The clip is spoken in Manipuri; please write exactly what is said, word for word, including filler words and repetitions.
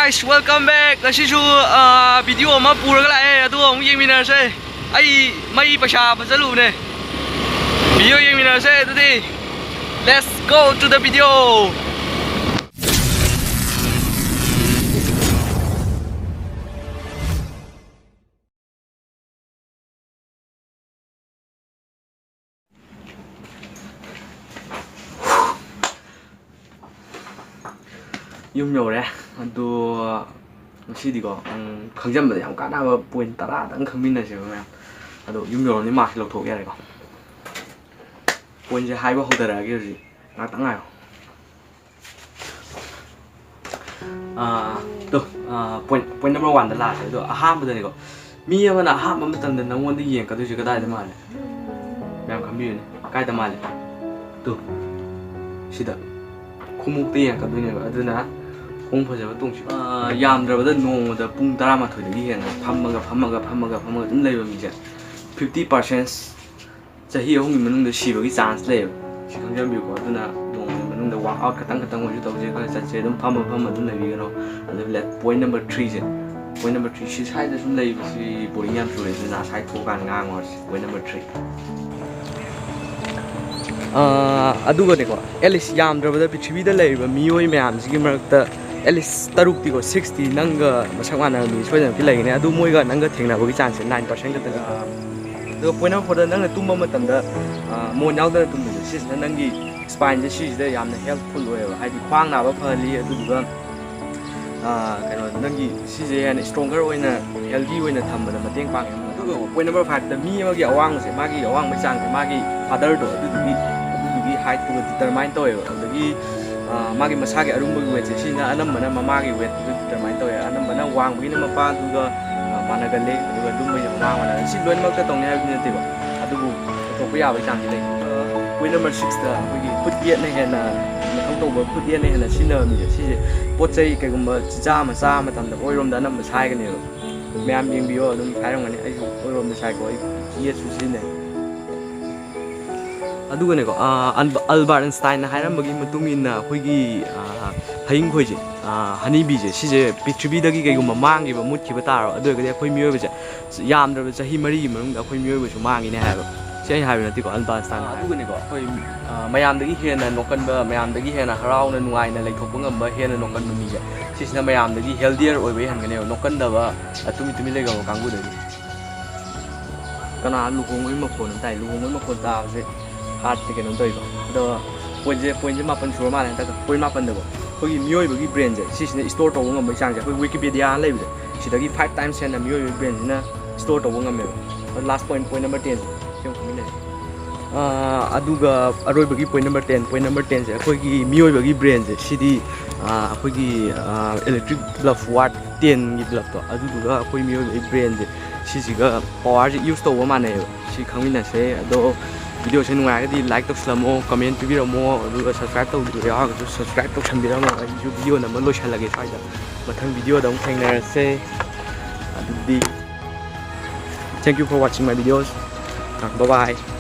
Guys, welcome back. ꯉꯁꯤꯁꯨ ꯚꯤꯗꯤꯑꯣ ꯑꯃ ꯄꯨꯔꯒ ꯂꯥꯛꯑꯦ, ꯑꯗꯨꯒ ꯑꯃꯨꯛ ꯌꯦꯡꯃꯤꯟꯅꯔꯁꯦ꯫ ꯑꯩ ꯃꯩ ꯄꯩꯁꯥ ꯍꯥꯞꯆꯜꯂꯨꯕꯅꯦ꯫ ꯚꯤꯗꯤꯑꯣ ꯌꯦꯡꯃꯤꯟꯅꯔꯁꯦ ꯑꯗꯨꯗꯤ꯫ Let's go to the video. ꯌꯨꯝ ꯌꯧꯔꯦ꯫ ꯑꯗꯣ ꯉꯁꯤꯗꯤꯀꯣ, ꯎꯝ, ꯈꯪꯖꯟꯕꯗ ꯌꯥꯝ ꯀꯥꯟꯅꯕ ꯄꯣꯏꯟ ꯇꯔꯥꯗꯪ ꯈꯪꯃꯤꯟꯅꯁꯦꯕ ꯃꯌꯥꯝ꯫ ꯑꯗꯣ ꯌꯨꯝ ꯌꯧꯔꯕꯅꯤ, ꯃꯥꯛꯁꯦ ꯂꯧꯊꯣꯛ ꯌꯥꯔꯦꯀꯣ꯫ ꯄꯣꯏꯟꯁꯦ ꯍꯥꯏꯕ ꯍꯧꯗꯔꯛꯑꯒꯦ ꯍꯧꯖꯤꯛ, ꯉꯥꯛꯇꯪ ꯉꯥꯏꯌꯣ꯫ ꯑꯥ, ꯇꯨ, ꯑꯥ, ꯄꯣꯏꯟ, ꯄꯣꯏꯟ ꯅꯝꯕꯔ ꯋꯥꯟꯗ ꯂꯥꯛꯑꯁꯦ꯫ ꯑꯗꯣ ꯑꯍꯥꯟꯕꯗꯅꯤꯀꯣ, ꯃꯤ ꯑꯃꯅ ꯑꯍꯥꯟꯕ ꯃꯇꯝꯗ ꯅꯪꯉꯣꯟꯗ ꯌꯦꯡꯉꯛꯀꯗꯣꯏꯁꯦ ꯀꯗꯥꯏꯗ ꯃꯥꯜꯂꯦ? ꯃꯌꯥꯝ ꯈꯟꯕꯤꯌꯨꯅꯦ, ꯀꯥꯏꯗ ꯃꯥꯜꯂꯦ? ꯇꯨ, ꯁꯤꯗ ꯈꯣꯡꯎꯞꯇ ꯌꯦꯡꯉꯛꯀꯗꯣꯏꯅꯦꯕ꯫ ꯑꯗꯨꯅ ꯈꯣꯡꯎꯞ ꯐꯖꯕ ꯇꯣꯡꯁꯤ꯫ ꯑꯥ, ꯌꯥꯝꯗ꯭ꯔꯕꯗ ꯅꯣꯡꯃꯗ ꯄꯨꯡ ꯇꯔꯥꯃꯥꯊꯣꯏꯗꯒꯤ ꯍꯦꯟꯅ ꯐꯝꯃꯒ, ꯐꯝꯃꯒ, ꯐꯝꯃꯒ, ꯐꯝꯃꯒ ꯑꯗꯨꯝ ꯂꯩꯕ ꯃꯤꯁꯦ fifty percent ꯆꯍꯤ ꯑꯍꯨꯝꯒꯤ ꯃꯅꯨꯡꯗ ꯁꯤꯕꯒꯤ ꯆꯥꯟꯁ ꯂꯩꯌꯦꯕ꯫ ꯁꯤ ꯈꯪꯖꯟꯕꯤꯌꯨꯀꯣ꯫ ꯑꯗꯨꯅ ꯅꯣꯡꯃꯒꯤ ꯃꯅꯨꯡꯗ ꯋꯥꯛ ꯑꯥꯎꯠ ꯈꯇꯪ ꯈꯇꯪ ꯑꯣꯏꯔꯁꯨ ꯇꯧꯁꯦ, ꯈꯔ ꯆꯠꯁꯦ, ꯑꯗꯨꯝ ꯐꯝꯃ ꯐꯝꯃ ꯑꯗꯨꯝ ꯂꯩꯕꯤꯒꯅꯣ꯫ ꯑꯗꯨ ꯄꯣꯏꯟ ꯅꯝꯕꯔ ꯊ꯭ꯔꯤꯁꯦ, ꯄꯣꯏꯟ ꯅꯝꯕꯔ ꯊ꯭ꯔꯤ, ꯁꯤ ꯁ꯭ꯋꯥꯏꯗ ꯁꯨꯝ ꯂꯩꯕꯁꯤ ꯕꯣꯔꯤꯡ ꯌꯥꯝ ꯆꯨꯔꯦ, ꯑꯗꯨꯅ ꯑꯁꯥꯏ ꯊꯣꯛꯑꯀꯥꯟꯗ ꯉꯥꯡꯉꯨꯔꯁꯤ꯫ Point number three. ꯑꯗꯨꯒꯅꯦꯀꯣ, ꯑꯦꯠꯂꯤꯁ ꯌꯥꯝꯗ꯭ꯔꯕꯗ ꯄ꯭ꯔꯤꯊꯤꯕꯤꯗ ꯂꯩꯔꯤꯕ ꯃꯤꯑꯣꯏ ꯃꯌꯥꯝꯁꯤꯒꯤ ꯃꯔꯛꯇ ꯑꯦꯠꯂꯤꯁ ꯇꯔꯨꯛꯇꯤꯀꯣ, ꯁꯤꯛꯁꯇꯤ ꯅꯪꯒ ꯃꯁꯛ ꯃꯥꯟꯅꯕ ꯃꯤ ꯁꯣꯏꯗꯅꯃꯛꯀꯤ ꯂꯩꯒꯅꯤ꯫ ꯑꯗꯨ ꯃꯣꯏꯒ ꯅꯪꯒ ꯊꯦꯡꯅꯕꯒꯤ ꯆꯥꯟꯁꯁꯦ ꯅꯥꯏꯟ ꯄꯥꯔꯁꯦꯟ ꯈꯛꯇꯅꯤ꯫ ꯑꯗꯨꯒ ꯄꯣꯏꯟ ꯅꯝꯕꯔ ꯐꯣꯔꯗ, ꯅꯪꯅ ꯇꯨꯝꯕ ꯃꯇꯝꯗ, ꯑ, ꯃꯣꯟ ꯌꯥꯎꯗꯅ ꯇꯨꯝꯕꯁꯦ, ꯁꯤꯁꯤꯅ ꯅꯪꯒꯤ ꯁ꯭ꯄꯥꯏꯟꯁꯦ ꯁꯤꯁꯤꯗ ꯌꯥꯝꯅ ꯍꯦꯜꯞꯐꯨꯜ ꯑꯣꯏꯌꯦꯕ, ꯍꯥꯏꯗꯤ ꯈ꯭ꯋꯥꯡ ꯅꯥꯕ ꯐꯍꯜꯂꯤ, ꯑꯗꯨꯗꯨꯒ, ꯑ, ꯀꯩꯅꯣ, ꯅꯪꯒꯤ ꯁꯤꯁꯦ ꯍꯦꯟꯅ ꯁ꯭ꯇꯔꯣꯡꯒꯔ ꯑꯣꯏꯅ, ꯍꯦꯜꯗꯤ ꯑꯣꯏꯅ ꯊꯝꯕꯗ ꯃꯇꯦꯡ ꯄꯥꯡꯉꯦ꯫ ꯑꯗꯨꯒ ꯄꯣꯏꯟ ꯅꯝꯕꯔ ꯐꯥꯏꯚꯇ, ꯃꯤ ꯑꯃꯒꯤ ꯑꯋꯥꯡꯕꯁꯦ, ꯃꯥꯒꯤ ꯑꯋꯥꯡꯕꯒꯤ ꯆꯥꯡꯁꯦ ꯃꯥꯒꯤ ꯐꯥꯗꯔꯗꯣ, ꯑꯗꯨꯗꯨꯒꯤ, ꯑꯗꯨꯗꯨꯒꯤ ꯍꯥꯏꯠꯇꯨꯒ ꯗꯤꯇꯔꯃꯥꯏꯟ ꯇꯧꯋꯦꯕ꯫ ꯑꯗꯨꯗꯒꯤ, ꯑ, ꯃꯥꯒꯤ ꯃꯁꯥꯒꯤ ꯑꯔꯨꯝꯕꯒꯤ ꯋꯦꯠꯁꯦ, ꯁꯤꯅ ꯑꯅꯝꯕꯅ ꯃꯃꯥꯒꯤ ꯋꯦꯠꯇꯨꯗ ꯗꯤꯇꯔꯃꯥꯏꯟ ꯇꯧꯋꯦ꯫ ꯑꯅꯝꯕꯅ ꯋꯥꯡꯕꯒꯤꯅ ꯃꯄꯥꯗꯨꯒ, ꯑ, ꯃꯥꯟꯅꯒꯜꯂꯦ, ꯑꯗꯨꯒ ꯂꯨꯝꯕꯒꯤꯅ ꯃꯃꯥ ꯃꯥꯟꯅꯒꯜꯂꯦ꯫ ꯁꯤ ꯂꯣꯏꯅꯃꯛꯇ ꯇꯧꯅꯤ ꯍꯥꯏꯕꯗꯤ ꯅꯠꯇꯦꯕ, ꯑꯗꯨꯕꯨ ꯄꯨꯊꯣꯛꯄ ꯌꯥꯕꯒꯤ ꯆꯥꯡꯁꯤ ꯂꯩ꯫ ꯄꯣꯏꯟ ꯅꯝꯕꯔ ꯁꯤꯛꯁꯇ ꯑꯩꯈꯣꯏꯒꯤ ꯐꯨꯠ ꯌꯦꯠꯅ ꯍꯦꯟꯅ ꯃꯊꯧ ꯇꯧꯕ, ꯐꯨꯠ ꯌꯦꯠꯅ ꯍꯦꯟꯅ ꯁꯤꯖꯤꯟꯅꯕ ꯃꯤꯁꯦ, ꯁꯤꯁꯦ ꯄꯣꯠ ꯆꯩ ꯀꯩꯒꯨꯝꯕ ꯆꯤꯟꯖꯥꯛ ꯑꯃ ꯆꯥꯕ ꯃꯇꯝꯗ ꯑꯣꯏꯔꯣꯝꯗ ꯑꯅꯝꯕ ꯁꯥꯏꯒꯅꯦꯕ꯫ ꯃꯌꯥꯝ ꯌꯦꯡꯕꯤꯌꯣ, ꯑꯗꯨꯝ ꯁꯥꯏꯔꯝꯒꯅꯤ꯫ ꯑꯩꯁꯨ ꯑꯣꯏꯔꯣꯝꯗ ꯁꯥꯏꯀꯣ, ꯑꯩ ꯌꯦꯠꯁꯨ ꯁꯤꯖꯤꯟꯅꯩ꯫ ꯑꯗꯨꯒꯅꯦꯀꯣ, ꯑꯥ, ꯑꯜꯕ-, ꯑꯜꯕꯥꯔꯠ ꯑꯟꯁꯇꯥꯏꯟꯅ ꯍꯥꯏꯔꯝꯕꯒꯤ ꯃꯇꯨꯡ ꯏꯟꯅ ꯑꯩꯈꯣꯏꯒꯤ, ꯑꯥ, ꯍꯌꯤꯡꯈꯣꯏꯁꯦ, ꯑꯥ, ꯍꯅꯤꯕꯤꯁꯦ, ꯁꯤꯁꯦ ꯄ꯭ꯔꯤꯊꯤꯕꯤꯗꯒꯤ ꯀꯩꯒꯨꯝꯕ ꯃꯥꯡꯈꯤꯕ, ꯃꯨꯠꯈꯤꯕ ꯇꯥꯔꯕ, ꯑꯗꯨ ꯑꯣꯏꯔꯒꯗꯤ ꯑꯩꯈꯣꯏ ꯃꯤꯑꯣꯏꯕꯁꯦ ꯌꯥꯝꯗ꯭ꯔꯕ ꯆꯍꯤ ꯃꯔꯤꯒꯤ ꯃꯅꯨꯡꯗ ꯑꯩꯈꯣꯏ ꯃꯤꯑꯣꯏꯕꯁꯨ ꯃꯥꯡꯉꯤꯅꯦ ꯍꯥꯏꯕ꯫ ꯁꯤ ꯑꯩꯅ ꯍꯥꯏꯕ ꯅꯠꯇꯦꯀꯣ, ꯑꯜꯕꯥꯔꯠ ꯑꯟꯁꯇꯥꯏꯟꯅ ꯍꯥꯏꯕ꯫ ꯑꯗꯨꯒꯅꯦꯀꯣ, ꯑꯩꯈꯣꯏ, ꯑꯥ, ꯃꯌꯥꯝꯗꯒꯤ ꯍꯦꯟꯅ ꯅꯣꯛꯀꯟꯕ, ꯃꯌꯥꯝꯗꯒꯤ ꯍꯦꯟꯅ ꯍꯔꯥꯎꯅ ꯅꯨꯡꯉꯥꯏꯅ ꯂꯩꯊꯣꯛꯄ ꯉꯝꯕ, ꯍꯦꯟꯅ ꯅꯣꯛꯀꯟꯕ ꯃꯤꯁꯦ, ꯁꯤꯁꯤꯅ ꯃꯌꯥꯝꯗꯒꯤ ꯍꯦꯜꯗꯤꯌꯔ ꯑꯣꯏꯕ ꯍꯦꯟꯒꯅꯦꯕ, ꯅꯣꯛꯀꯟꯗꯕ, ꯑ, ꯇꯨꯃꯤꯟ ꯇꯨꯃꯤꯟ ꯂꯩꯒꯟꯕ ꯀꯥꯡꯕꯨꯗꯒꯤ꯫ ꯀꯅꯥ ꯂꯨꯍꯣꯡꯕꯒꯤ ꯃꯈꯣꯟ ꯑꯃ ꯇꯥꯏ? ꯂꯨꯍꯣꯡꯕꯒꯤ ꯃꯈꯣꯟ ꯇꯥꯕꯁꯦ ꯍꯥꯔꯠꯁꯦ ꯀꯩꯅꯣꯝ ꯇꯧꯋꯤꯀꯣ꯫ ꯑꯗꯣ ꯄꯣꯏꯟꯁꯦ, ꯄꯣꯏꯟꯁꯦ ꯃꯥꯄꯟ ꯁꯨꯔ ꯃꯥꯜꯂꯦ ꯍꯟꯗꯛꯇ꯫ ꯄꯣꯏꯟ ꯃꯥꯄꯟꯗꯀꯣ, ꯑꯩꯈꯣꯏꯒꯤ ꯃꯤꯑꯣꯏꯕꯒꯤ ꯕ꯭ꯔꯦꯟꯁꯦ, ꯁꯤꯁꯤꯅ ꯏꯁꯇꯣꯔ ꯇꯧꯕ ꯉꯝꯕꯒꯤ ꯆꯥꯡꯁꯦ, ꯑꯩꯈꯣꯏ ꯋꯤꯀꯤꯄꯦꯗꯤꯌꯥ ꯂꯩꯕꯁꯦ, ꯁꯤꯗꯒꯤ ꯐꯥꯏꯚ ꯇꯥꯏꯝꯁ ꯍꯦꯟꯅ ꯃꯤꯑꯣꯏꯕꯒꯤ ꯕ꯭ꯔꯦꯟꯁꯤꯅ ꯏꯁꯇꯣꯔ ꯇꯧꯕ ꯉꯝꯃꯦꯕ꯫ ꯂꯥꯁ ꯄꯣꯏꯟ, ꯄꯣꯏꯟ ꯅꯝꯕꯔ ꯇꯦꯟꯁꯦ ꯁꯤ ꯑꯃꯨꯛ ꯈꯪꯃꯤꯟꯅꯁꯦ꯫ ꯑꯥ, ꯑꯗꯨꯒ ꯑꯔꯣꯏꯕꯒꯤ point number ten, point number ꯇꯦꯟꯁꯦ ꯑꯩꯈꯣꯏꯒꯤ ꯃꯤꯑꯣꯏꯕꯒꯤ ꯕ꯭ꯔꯦꯟꯁꯦ, ꯁꯤꯗꯤ, ꯑꯥ, ꯑꯩꯈꯣꯏꯒꯤ, ꯑꯥ, ꯏꯂꯦꯛꯇ꯭ꯔꯤꯛ ꯕꯜꯕ, ꯋꯥꯠ ꯇꯦꯟꯒꯤ ꯕꯜꯕꯇꯣ, ꯑꯗꯨꯗꯨꯒ ꯑꯩꯈꯣꯏ ꯃꯤꯑꯣꯏꯕꯒꯤ ꯕ꯭ꯔꯦꯟꯁꯦ, ꯁꯤꯁꯤꯒ ꯄꯋꯥꯔꯁꯦ ꯌꯨꯁ ꯇꯧꯕ ꯃꯥꯟꯅꯩꯌꯦꯕ꯫ ꯁꯤ ꯈꯪꯃꯤꯟꯅꯁꯦ꯫ ꯑꯗꯣ ꯚꯤꯗꯤꯑꯣꯁꯦ ꯅꯨꯡꯉꯥꯏꯔꯒꯗꯤ ꯂꯥꯏꯛ ꯇꯧꯁꯜꯂꯝꯃꯣ, ꯀꯃꯦꯟ ꯄꯤꯕꯤꯔꯝꯃꯣ, ꯑꯗꯨꯒ ꯁꯕꯁꯀ꯭ꯔꯥꯏꯕ ꯇꯧꯗ꯭ꯔꯤꯕ ꯌꯥꯎꯔꯒꯁꯨ ꯁꯕꯁꯀ꯭ꯔꯥꯏꯕ ꯇꯧꯁꯟꯕꯤꯔꯝꯃꯣ꯫ ꯑꯩꯁꯨ ꯚꯤꯗꯤꯑꯣ ꯅꯝꯕ ꯂꯣꯏꯁꯜꯂꯒꯦ ꯁ꯭ꯋꯥꯏꯗ꯫ ꯃꯊꯪ ꯚꯤꯗꯤꯑꯣꯗ ꯑꯃꯨꯛ ꯊꯦꯡꯅꯔꯁꯦ꯫ ꯑꯗꯨꯗꯤ, thank you for watching my videos. Bye bye.